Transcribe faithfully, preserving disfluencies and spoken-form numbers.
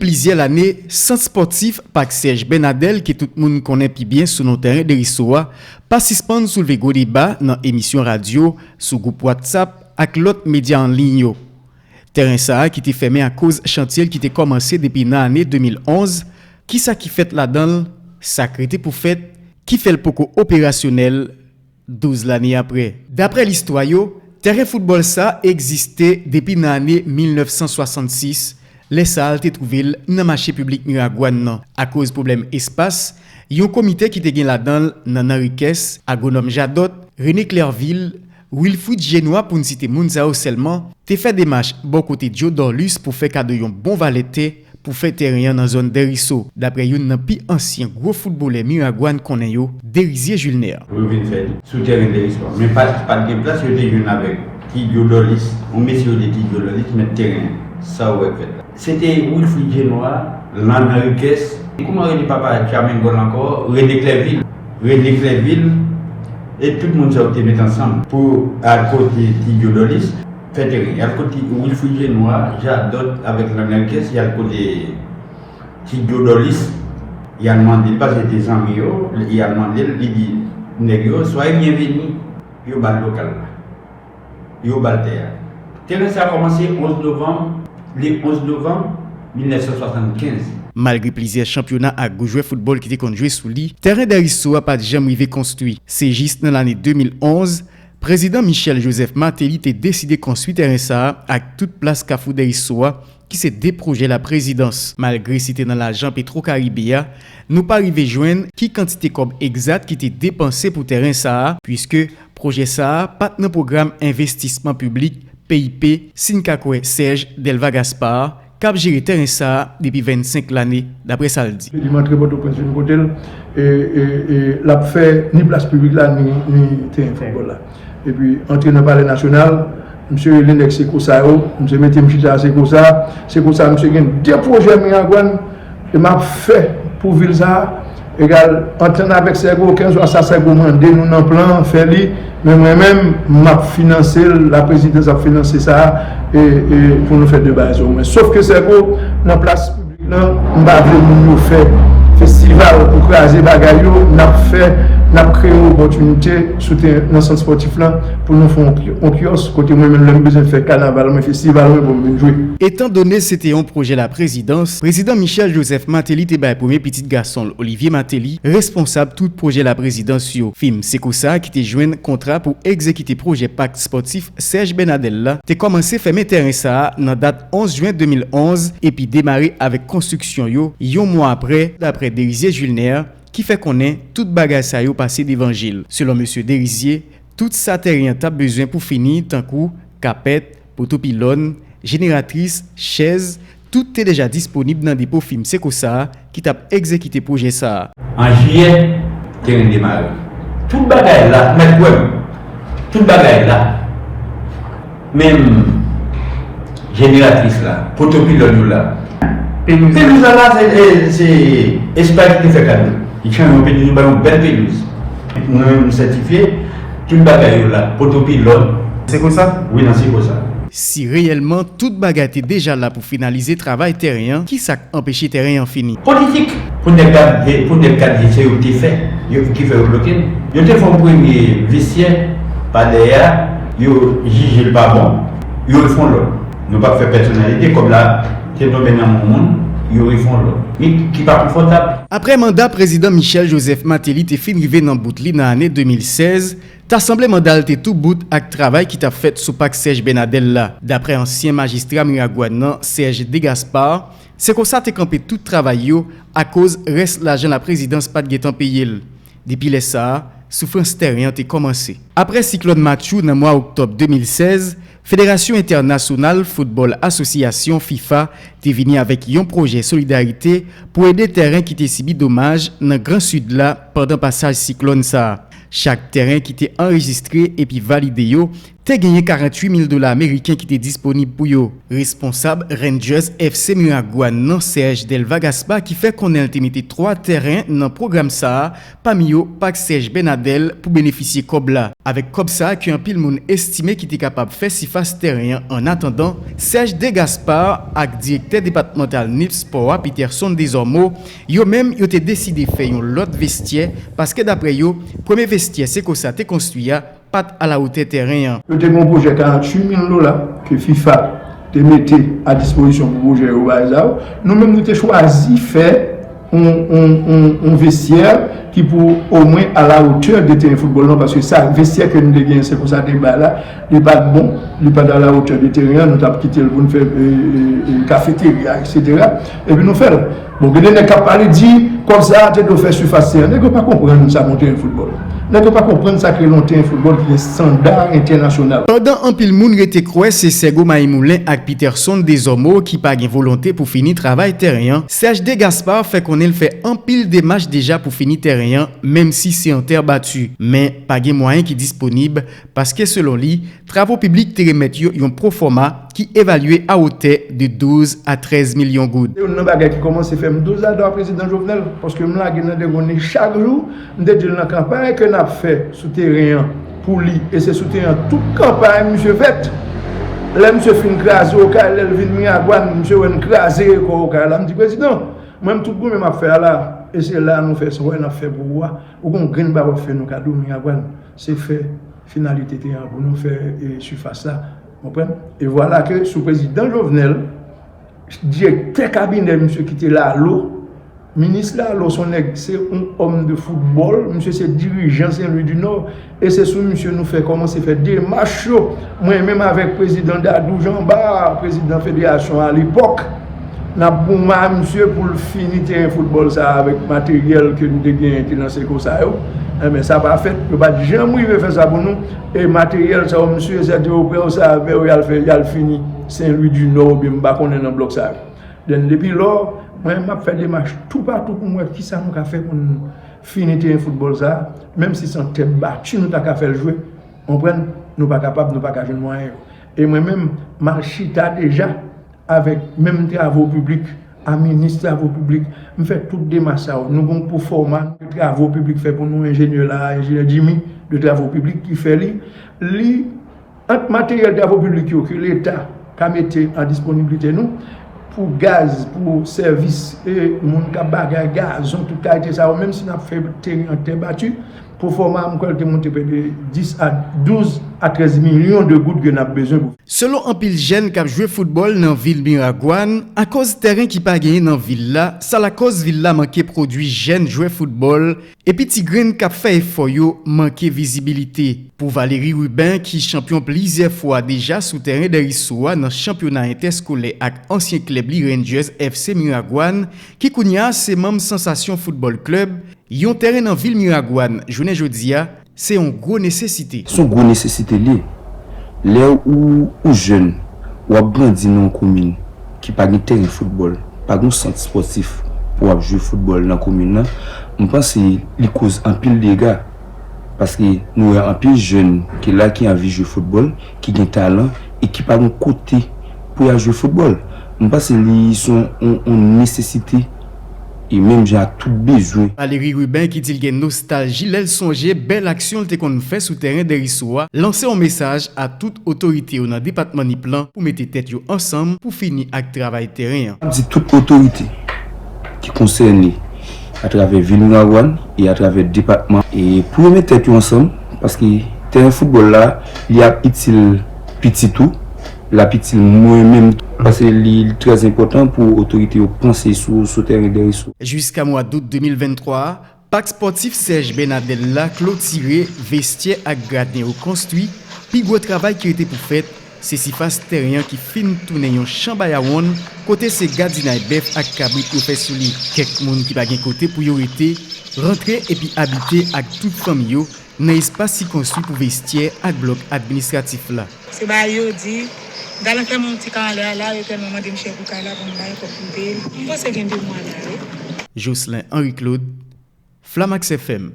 plizyè lane, sant spòtif Pak Serge Bernadel, ke tout moun konnen pi byen sou non tèren Deriso a, pa sispann soulve gwo deba nan emisyon radyo, sou gwoup WhatsApp ak lòt medya an liy yo. Tèren sa a ki te fèmen akoz chantye l ki te kòmanse depi nan ane de mil onz, kisa ki fèt ladan l, sa k rete pou fèt, ki fè l poko operasyonèl douz lane apre. Daprè listwa yo, tèren foutbòl sa a egziste depi nan ane mil nèf san swasannsis, lè sa a l te twouve l nan mache piblik Miragwàn nan. Akoz pwoblèm espas, yon komite ki te gen ladan l Nannan Riquès, Agwonòm Jadot, René Clerville, Wilfrid Genois pou n site moun sa yo sèlman, te fè demach bò kote Joe Dorlus pou fè kado yon bon valè tè pou fè tèren an nan zòn Deriso, daprè youn nan pi ansyen gwo foutbolè Miragwàn konnen yo, Derizier Julner. Pou yo vin fè li sou tèren Deriso a. Men pa t, pa t gen plas, yo te jwenn avèk Ti Joe Dorlus, yon mesye yo te Ti Joe Dorlus, mèt tèren an. Sa w wè k fèt la. Se te Wilfrid Genois, Landan Riquès, kouman rele papa Tchamengol ankò? René Clerville. René Clerville, e tout moun sa yo te met ansanm pou al kote Ti Joe Dorlus, fè tèren. Y al kote Wilfrid Genois, Jadot avèk Landan Riquès, y al kote Ti Joe Dorlus, y al mande l, paske se te zanmi yo, y al mande l, li di nèg yo, soyez bienvenus, yo ba l lokal la. Yo ba l tè a. Tèren sa a kòmanse onz novanm, le onz novanm mil nèf san swasannkenz. Malgre plizyè chanpyona ak gwo jwè foutbòl ki te konn jwe sou li, tèren Deriso a pa t janm rive konstwi. Se jis nan lane de mil onz, Prezidan Michel Joseph Martelly te deside konstwi tèren sa a ak tout plas Kafou Deriso a, ki se de pwojè laprezidans. Malgre se te nan lajan Petro Caribe a, nou pa rive jwenn ki kantite kòb egzat ki te depanse pou tèren sa a, piske pwojè sa a pa t nan pwogram envestisman piblik, P I P, si n ka kwè Serge Delva Gaspard, k ap jere tèren sa a depi vennsenk lane, daprè sa l di. Li m antre Pòtoprens vin kote l, e, e, e l ap fè ni plas piblik la, ni, ni tèren foutbòl la. Epi antre nan Palè Nasyonal, misye rele nèg Sekosa yo, misye mete m chita a Sekosa. Sekosa, misye gen de pwojè Miragwàn, e m ap fè pou vil sa a. Egal, antann avèk Sègo, kèlkeswa sa Sègo mande nou nan plan, fè li. Men mwen menm, m ap finanse l, laprezidans ap finanse sa a, e, e pou nou fè de bagay sa omwen. Sof ke Sègo, nan plas piblik lan, m pa vle moun yo fè festival pou kraze bagay yo, n ap fè, n ap kreye opòtinite sou tè-, nan sant spòtif lan pou nou fè yon, yon kyòs kote mwen menm lè m bezwen fè kanaval mwen, festival mwen pou m vin jwe. Etandone se te yon pwojè laprezidans, Prezidan Michel Joseph Martelly te bay premye pitit gason l, Olivier Martelly, responsab tout pwojè laprezidans yo. Fim Sekosa ki te jwenn kontra pou egzekite pwojè pak spòtif Serge Bernadel la te kòmanse fèmen tèren sa a nan dat onz jen de mil onz epi demare avèk konstriksyon yo yon mwa apre, daprè Derizier Julner, ki fè konnen tout bagay sa yo pase devan je l. Selon mesye Derizier, tout sa tèren an t ap bezwen pou fini, tankou kapèt, poto pilòn, jeneratris, chèz, tout te deja disponib nan depo fim Sekosa a ki t ap egzekite pwojè sa a. An jiyè, tèren demare. Tout bagay la, mèt wè m. Tout bagay la. Menm jeneratris la, poto pilòn yo la. Pelouz la la, se, se, se Espay ki te fè kado. Li chanje yon pelouz, li ba yon bèl pelouz. Mwen menm, m sètifye, tout bagay yo la, poto pilòn. Se konsa? Wi, nan Sekosa. Si reyèlman tout bagay te deja la pou finalize travay tèren an, kisa k anpeche tèren an fini? Politik. Pou nèg ka, pou nèg ka di se yo ki te fè, yo ki fè yo bloke l. Yo te fè yon premye vestyè pa dèyè a, yo jije l pa bon, yo refè yon lòt. Nou p ap fè pèsonalite, kòb la te tonbe nan men yon moun, yo refè yon lòt. Men ki pa konfòtab. Apre manda Prezidan Michel Joseph Martelly te fin rive nan bout li nan ane de mil sèz, ta sanble manda l te tou bout ak travay ki t ap fèt sou pak Serge Bernadel la. Daprè ansyen majistra Miragwàn nan, Serge Degaspard, Sekosa te kanpe tout travay yo akoz rès lajan laprezidans pa t gentan peye l. Depi lè sa a, soufrans tèren an te kòmanse. Apre siklòn Matthew nan mwa oktòb de mil sèz, Federasyon Entènasyonal Foutbòl Asosyasyon, fifa, te vini avèk yon pwojè solidarite pou ede tèren ki te sibi domaj nan Gran Sid la pandan pasaj siklòn sa a. Chak tèren ki te anrejistre epi valide yo Te genyen karanntuit mil dola ameriken ki te disponib pou yo. Responsab Rangers F C Miragwàn nan, Serge Delva Gaspard, ki fè konnen l te mete twa tèren nan pwogram sa a, pami yo Pak Serge Bernadel, pou benefisye kòb la. Avèk kòb sa a ke anpil moun estime ki te kapab fè sifas tèren an annatandan, Serge De Gaspard ak direktè depatmantal NIPSPORT a, Peterson Desormeaux, yo menm yo te deside fè yon lòt vestyè, paske daprè yo, premye vestyè Sekosa te konstwi a pa t alawotè tèren an. Yo te gen yon pwojè karanntuit mil dola ke fifa te mete a dispozisyon pou pwojè yo bagay sa yo. Nou menm, nou te chwazi fè yon, yon, yon, yon vestyè ki pou omwen alawotè de teren foutbòl lan, paske sa, vestyè ke nou te genyen, Sekosa te bay la, li pa t bon, li pa t alawotè de teren an, nou t ap kite l pou n fè, e, e, e, kafeterya, etsetera. Epi nou fè l. Bon, gen de nèg k ap pale, di, kòb sa a te dwe fè sifas teren. Nèg yo pa konprann sa k yon teren foutbòl. Nèg yo pa konprann sa k rele yon teren foutbòl ki gen estanda entènasyonal. Pandan anpil moun rete kwè se Sègo Mayimoulen ak Peterson Desormeaux ki pa gen volonte pou fini travay tèren an, Serge De Gaspard fè konnen l fè anpil demach deja pou fini tèren an, menm si se an tè bati. Men, pa gen mwayen ki disponib, paske selon li, Travo piblik te remèt yo yon pwofòma ki evalye a wotè de douz a trèz milyon goud. Se youn nan bagay ki kòmanse fè m douz a dwa prezidan Jovenel, paske m lage nan dègonne chak jou, m te di l nan kanpay ke n ap fè sou teren an pou li, e se sou teren an tout kanpay misye fèt. Lè misye fin kraze Okay, lè l vin Miragwàn, misye wè n kraze rekò Okay la, m di, "Prezidan, mwen m tout goumen m ap fè a la, e se la nou fè sa w wè n ap fè pou ou a, ou gon grenn bagay w ap fè nou kado Miragwàn, se fè finalite teren an pou nou fè, e, sifas la." Konprann? E vwala ke sou prezidan Jovenel, direktè kabinè misye ki te Lalo, minis Lalo se yon nèg, se yon òm de foutbòl, misye se dirijan Sen Lwi di Nò, e se sou misye nou fè kòmanse fè demach yo, mwen menm avèk prezidan Dadou Jean Bart, prezidan federasyon alepòk, n ap goumen a misye pou l fini teren foutbòl sa a avèk materyèl ke nou te genyen ki nan Sekosa yo. Enben, sa pa fèt. Yo pa t janm rive fè sa pou nou. E materyèl sa yo, misye, sèten yo pran yo sa avè yo, y al fè, y al fini Sen Lwi di Nò oubyen m pa konnen nan blòk sa yo. Then, depi lò, mwen, m ap fè demach toupatou pou m wè kisa nou ka fè pou n fini teren foutbòl sa a, menm si se an tè bati nou ta ka fè l jwe, konprann, nou pa kapab, nou pa ka jwenn mwayen yo. E mwen menm, m al chita deja avèk menm travo piblik, a minis travo piblik, m fè tout demach sa yo. Nou gon pwofòma de travo piblik fè pou nou, enjenyè la, enjenyè Jimmy de travo piblik ki fè li. Li, ant materyèl travo piblik yo ke Leta ka mete an disponiblite nou, pou gaz, pou sèvis, e moun k ap bagay, gazon, tout kalite sa yo, menm si n ap fè teren an tè bati, pwofòma a, m kwè l te monte prè de dis a, douz a trèz milyon de goud ke n ap bezwen pou. Selon anpil jèn k ap jwe foutbòl nan vil Miragwàn, akoz tèren ki pa genyen nan vil la, sa lakòz vil la manke pwodui jèn jwè foutbòl, epi ti grenn k ap fè efò yo manke vizibilite. Pou Valérie Rubin, ki chanpyon plizyè fwa deja sou tèren Dèriso a nan chanpyona entèskolè ak ansyen klèb li Rangers F C Miragwàn, ki kounye a se manm Sansasyon Foutbòl Klèb, yon tèren nan vil Miragwàn, jounen jodi a, se yon gwo nesesite. Se yon gwo nesesite l ye. Lè ou, ou jèn, w ap grandi nan yon komin ki pa gen tèren foutbòl, pa gen yon sant espòtif pou w ap jwe foutbòl nan komin nan, m panse li koz anpil dega. Paske nou wè anpil jèn ki la ki anvi jwe foutbòl, ki gen talan e ki pa gen kote pou y al jwe foutbòl. M panse li se yon, yon, yon nesesite e menm jan ak tout bezwen. Valérie Rubin, ki di l gen nostalji lè l sonje bèl aksyon l te konn fè sou tèren Dèriso a, lanse yon mesaj a tout otorite yo nan depatman Nip lan pou mete tèt yo ansanm pou fini ak travay tèren an. M ap di tout otorite ki konsène atravè vil Miragwàn e atravè depatman, e pou yo met tèt yo ansanm, paske tèren foutbòl la, li ap itil pitit ou, l ap itil mwen menm tou, paske li, li trè enpòtan pou otorite yo panse sou, sou tèren Dèriso. Jiska mwa dout de mil venntwa a, Pak spòtif Serge Bernadel la klotire, vestyè ak graden yo konstwi, pi gwo travay ki rete pou fèt, se sifas tèren an ki fin tounen yon chan bayawonn, kote se gadinay bèf ak kabrit yo fè sou li. Kèk moun ki pa gen kote pou yo rete, rantre epi abite ak tout fanmi yo nan espas ki konstwi pou vestyè ak blòk administratif la. Se bagay yo di, m t al anfèmen yon ti kay anlè a la, yo tèlman mande m chè pou kay la pou m ba yo kòb pou m peye l. M panse gen de mwa la, wi. Jocelyn Henry Claude, Flamax F M.